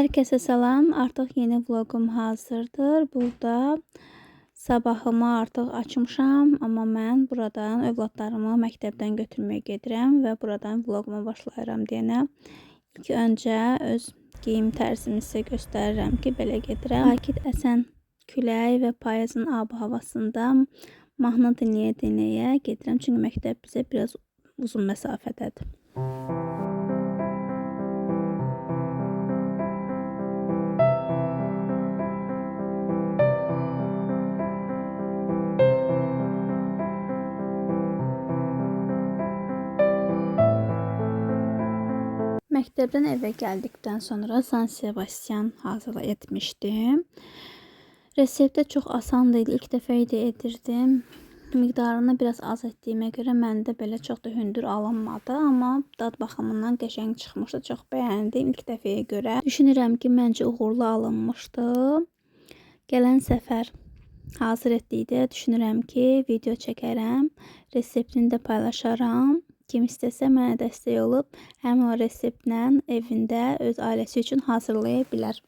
Hər kəsə salam. Artıq yeni vloqum hazırdır. Burada sabahımı artıq açmışam, amma mən buradan övladlarımı məktəbdən götürməyə gedirəm və buradan vloquma başlayıram deyənə. İlk öncə öz geyim tərzimi sizə göstərirəm ki, belə gedirəm. Sakit əsən külək və payızın ab-havasında mahnı dinləyə-dinləyə gedirəm. Çünki məktəb bizə biraz uzun məsafədədir. Məktəbdən evə gəldikdən sonra San Sebastian hazırla etmişdim. Resept də çox asan idi. İlk dəfə idi edirdim. Miqdarını biraz az etdiyimə görə məndə belə çox da hündür alınmadı, amma dad baxımından qəşəng çıxmışdı. Çox bəyəndim ilk dəfəyə görə. Düşünürəm ki, məncə uğurlu alınmışdı. Gələn səfər hazır etdikdə düşünürəm ki, video çəkərəm, reseptini də paylaşaram. Kim istəsə mənə dəstək olub həmin o reseptlə evində öz ailəsi üçün hazırlaya bilər.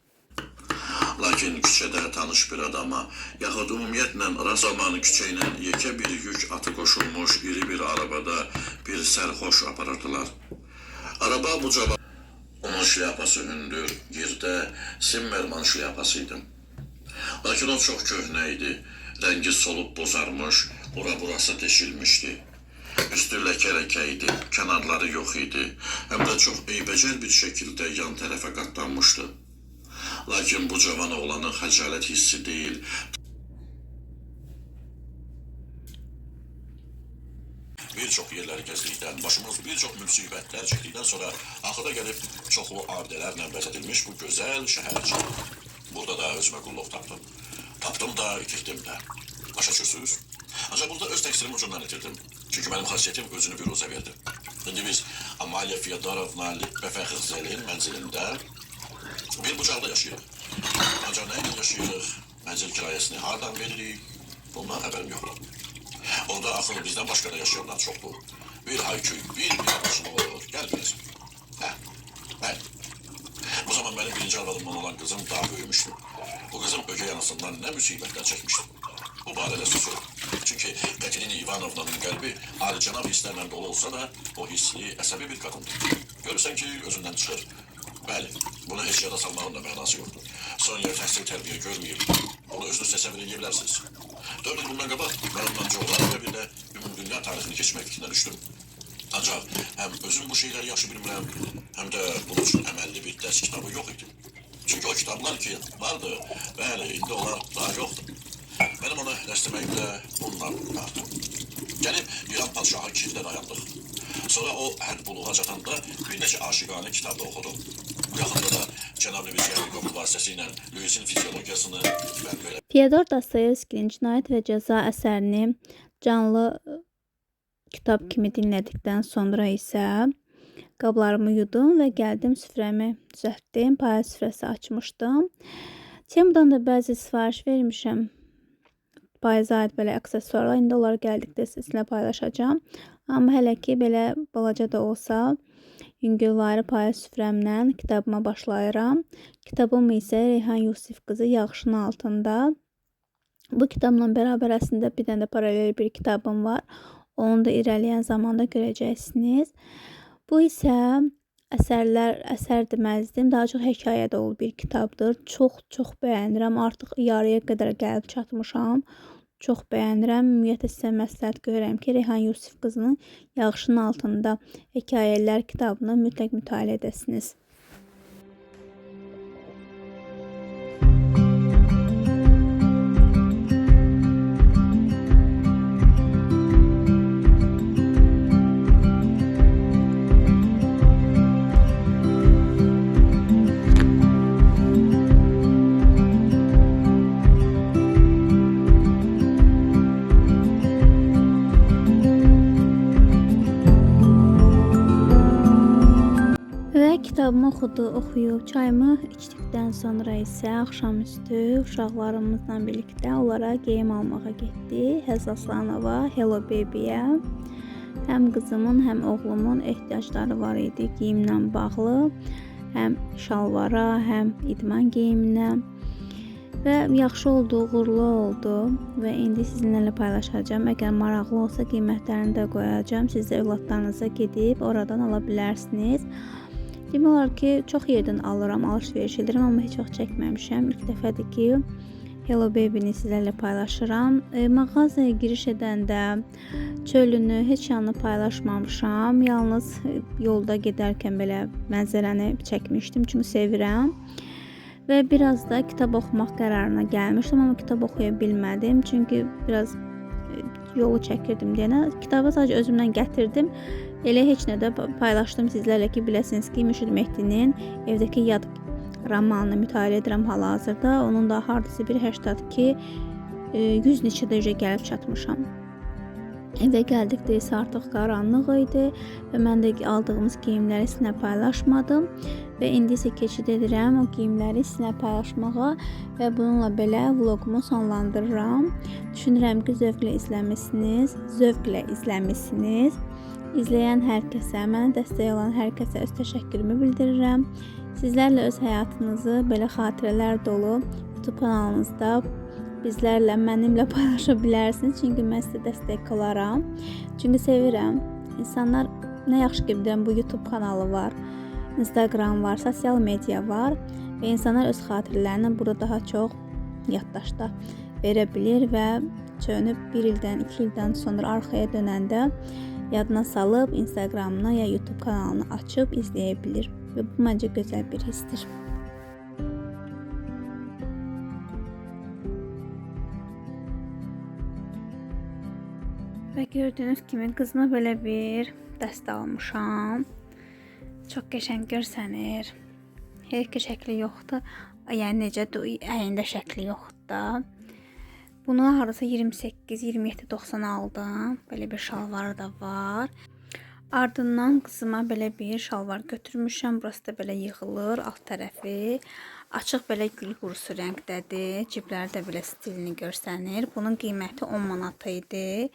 Lakin küçədə tanış bir adama, yaxud ümumiyyətlə rast zamanı küçə ilə yekə bir yük atı qoşulmuş iri bir arabada bir sərxoş aparırdılar. Araba bu cavan onun şlyapası hündür, girdə Simmerman şlyapası idi. Lakin o çox köhnə idi. Rəngi solub bozarmış, ora-burası deşilmişdi. Üstü ləkə-ləkə idi, kənarları yox idi. Həm də çox eybəcər bir şəkildə yan tərəfə qatlanmışdı. Lakin bu cavan oğlanın xəcalət hissi deyil, bir çox yerləri gəzdikdən, başımız bir çox müsibətlər çəkdikdən sonra axırda gəlib çoxlu abidələrlə bəzədilmiş bu gözəl şəhərə çıxdım. Burada da özümə qulluq tapdım. Tapdım da, itirdim də. Başa düşürsünüz? Ancaq burada öz təqsirimin ucundan itirdim. Çünki mənim xasiyyətim özünü büruzə verdi. İndi biz Amalia Fyodorovna Lippefexzelin mənzilində bir bucaqda yaşayırıq. Ancaq nə ilə yaşayırıq, mənzil kirayəsini hardan veririk, bundan xəbərim yoxdur. Orada axı bizdən başqa da yaşayanlar çoxdur. Bir hayküy, bir biabırçılıq olur. Gəl bilirsən. Hə, bəli. Bu zaman mənim birinci arvadımdan olan qızım daha böyümüştü. Bu qızım ögey anasından nə müsibətlər çəkmişdi. Bu barədə susurum. Çünki Katerina İvanovnanın qəlbi alicənab hisslərlə dolu olsa da, o hissli, əsəbi bir qadındır. Görürsən ki, özündən çıxır. Bəli, bunu heç yada salmağın da mənası yoxdur. Sonya təhsil tərbiyə görməyib. Bunu özünüz təsəvvür edə bilərsiniz. 4 il bundan qabaq mən ondan coğrafiya bir də ümumdünya tarixini keçmək fikrinə düşdüm. Ancaq həm özüm bu şeyləri yaxşı bilmirəm, həm də bunun üçün əməlli bir dərs kitabı yox idi. Çünki o kitablar ki vardı, bəli, indi onlar daha yoxdur. Mənim ona dəstəməyim də bundan qurtardı. Gəlib İran padşahı Kirdə dayandıq. Sonra o hədd buluğa çatanda bir neçə aşiqanə kitab da oxudum. Bu yaxında da cənab Lebizyakov vasitəsilə Lüisin fiziologiyasını mən belə Fyodor Dostoyevskinin Cinayət və Cəza əsərini canlı kitab kimi dinlədikdən sonra isə qablarımı yudum və gəldim süfrəmi düzəltdim. Payız süfrəsi açmışdım. Temudan da bəzi sifariş vermişəm. Payıza aid belə aksesuarlar. İndi onlar gəldikdə sizinlə paylaşacağam. Amma hələ ki belə balaca da olsa yüngülvari payız süfrəmlə kitabıma başlayıram. Kitabım isə Reyhan Yusif qızı Yağışın altında. Bu kitabla bərabər əslində bir dənə də paralel bir kitabım var. Onu da irəliləyən zamanda görəcəksiniz. Bu isə əsərlər, əsər deməzdim, daha çox hekayə dolu bir kitabdır. Çox-çox bəyənirəm. Artıq yarıya qədər gəlib çatmışam. Çox bəyənirəm. Ümumiyyətlə sizə məsləhət görürəm ki, Reyhan Yusif qızının Yağışın altında hekayələr kitabını mütləq mütaliə edəsiniz. Və kitabımı oxuyub çayımı içdikdən sonra isə axşamüstü uşaqlarımızla birlikdə onlara geyim almağa getdik. Həzaslanova, Hello Baby-yə. Həm qızımın, həm oğlumun ehtiyacları var idi geyimlə bağlı. Həm şalvara, həm idman geyiminə. Və yaxşı oldu, uğurlu oldu və indi sizinlə paylaşacağam. Əgər maraqlı olsa qiymətlərini də qoyacağam. Siz də övladlarınıza gedib oradan ala bilərsiniz. Demək olar ki, çox yerdən alıram, alış-veriş edirəm, amma heç vaxt çəkməmişəm. İlk dəfədir ki, Hello Baby-ni sizlərlə paylaşıram. Mağazaya giriş edəndə çölünü heç yanını paylaşmamışam. Yalnız yolda gedərkən belə mənzərəni çəkmişdim, çünki sevirəm. Və biraz da kitab oxumaq qərarına gəlmişdim, amma kitab oxuya bilmədim. Çünki biraz yolu çəkirdim deyənə kitabı sadəcə özümdən gətirdim. Elə heç nə də paylaşdım sizlərlə ki, biləsiniz ki, Mürşid Mehdinin Evdəki Yad romanını mütaliə edirəm hal-hazırda. Onun da hardasa bir 82 100 neçə dərəcə gəlib çatmışam. Evə gəldikdə isə artıq qaranlıq idi və mən də aldığımız geyimləri sizinlə paylaşmadım və indi isə keçid edirəm o geyimləri sizinlə paylaşmağa və bununla belə vloqumu sonlandırıram. Düşünürəm ki, zövqlə izləmisiniz, zövqlə izləmisiniz. İzləyən hər kəsə, mənə dəstək olan hər kəsə öz təşəkkürümü bildirirəm. Sizlərlə öz həyatınızı belə xatirələr dolu YouTube kanalınızda bizlərlə, mənimlə paylaşa bilərsiniz. Çünki mən sizə dəstək olaram. Çünki sevirəm. İnsanlar nə yaxşı ki, bilirəm, bu YouTube kanalı var, Instagram var, sosial media var və insanlar öz xatirələrini burada daha çox yaddaşda verə bilir və çönüb bir ildən, 2 ildən sonra arxaya dönəndə yadına salıb Instagramını ya YouTube kanalını açıb izləyə bilir və bu məncə gözəl bir hissdir. Və gördüyünüz kimi qızıma belə bir dəstə almışam. Çox qəşəng görsənir. Heç ki şəkli yoxdur. Yəni necə əynində şəkli yoxdur da. Bunu hardasa 28-27.90 aldım. Belə bir şalvarı da var. Ardından qızıma belə bir şalvar götürmüşəm. Burası da belə yığılır alt tərəfi. Açıq belə gül qurusu rəngdədir. Cibləri də belə stilini görsənir. Bunun qiyməti 10 manat idi.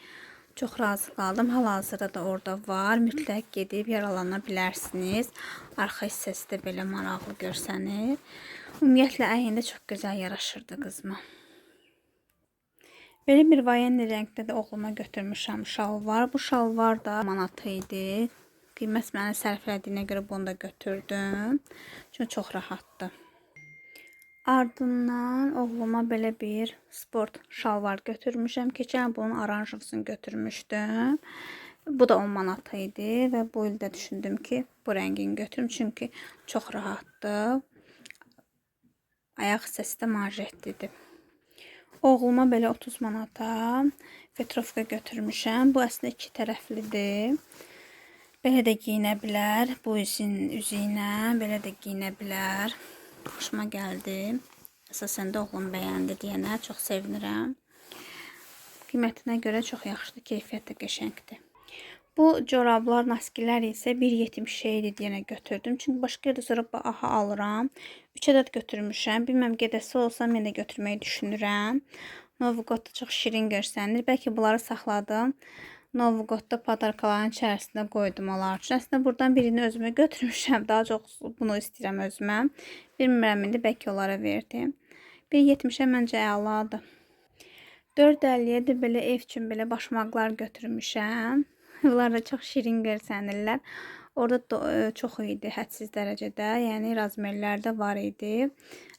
Çox razı qaldım. Hal-hazırda da orada var. Mütləq gedib yararlana bilərsiniz. Arxa hissəsi də belə maraqlı görsənir. Ümumiyyətlə əynində çox gözəl yaraşırdı qızıma. Belə bir vayenli rəngdə də oğluma götürmüşəm şalvar. Bu şalvar da manat idi. Qiymət məni sərf elədiyinə görə bunu da götürdüm. Çünki çox rahatdır. Ardından oğluma belə bir sport şalvar götürmüşəm. Keçən bunun oranjovsunu götürmüşdüm. Bu da 10 manat idi və bu il də düşündüm ki, bu rəngini götürüm. Çünki çox rahatdır. Ayaq hissəsi də manjetlidir. Oğluma belə 30 manata fetrovka götürmüşəm. Bu əslində iki tərəflidir. Belə də geyinə bilər. Bu üzün üzü ilə belə də geyinə bilər. Xoşuma gəldi. Əsasən də oğlum bəyəndi deyənə çox sevinirəm. Qiymətinə görə çox yaxşıdır, keyfiyyət də qəşəngdir. Bu corablar, naskilər isə 1.70 idi deyənə götürdüm. Çünki başqa yerdə sonra aha alıram. 3 ədəd götürmüşəm. Bilməm gedəsi olsam yenə götürməyi düşünürəm. Novqodda çox şirin görsənir. Bəlkə bunları saxladım. Novqodda padarkaların içərisində qoydum onlar üçün. Əslində buradan birini özümə götürmüşəm. Daha çox bunu istəyirəm özümə. Bilmirəm indi bəlkə onlara verdim. 1.70-ə məncə əladır. 4.50-yə də belə ev üçün belə başmaqlar götürmüşəm. Bunlar da çox şirin görsənirlər. Orada çox idi, hədsiz dərəcədə. Yəni razmerlər də var idi.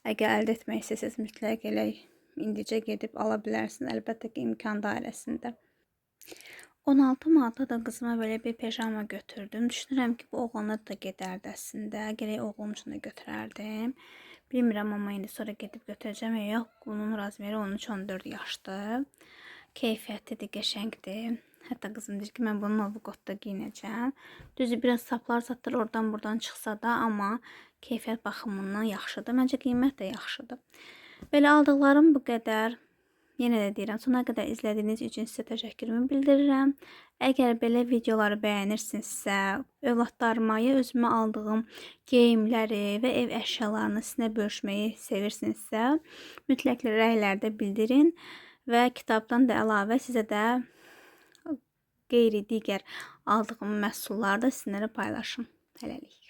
Əgər əldə etmək istəsəniz mütləq elə indicə gedib ala bilərsiniz. Əlbəttə ki, imkan dairəsində. 16 manata da qızıma belə bir pijama götürdüm. Düşünürəm ki, bu oğlana da gedərdi əslində. Gərək oğlum üçün də götürərdim. Bilmirəm, amma indi sonra gedib götürəcəm ya yox. Bunun razmeri 13-14 yaşdır. Keyfiyyətlidir, qəşəngdir. Hətta qızım deyir ki, mən bunu Novqodda geyinəcəm. Düzü, biraz saplar satır oradan buradan çıxsa da, amma keyfiyyət baxımından yaxşıdır. Məncə qiymət də yaxşıdır. Belə aldıqlarım bu qədər. Yenə də deyirəm, sona qədər izlədiyiniz üçün sizə təşəkkürümü bildirirəm. Əgər belə videoları bəyənirsinizsə, övladlarıma ya özümə aldığım geyimləri və ev əşyalarını sizinlə bölüşməyi sevirsinizsə, mütləq rəylərdə bildirin və kitabdan da əlavə sizə də qeyri-digər aldığım məhsulları da sizinlərə paylaşım. Hələlik.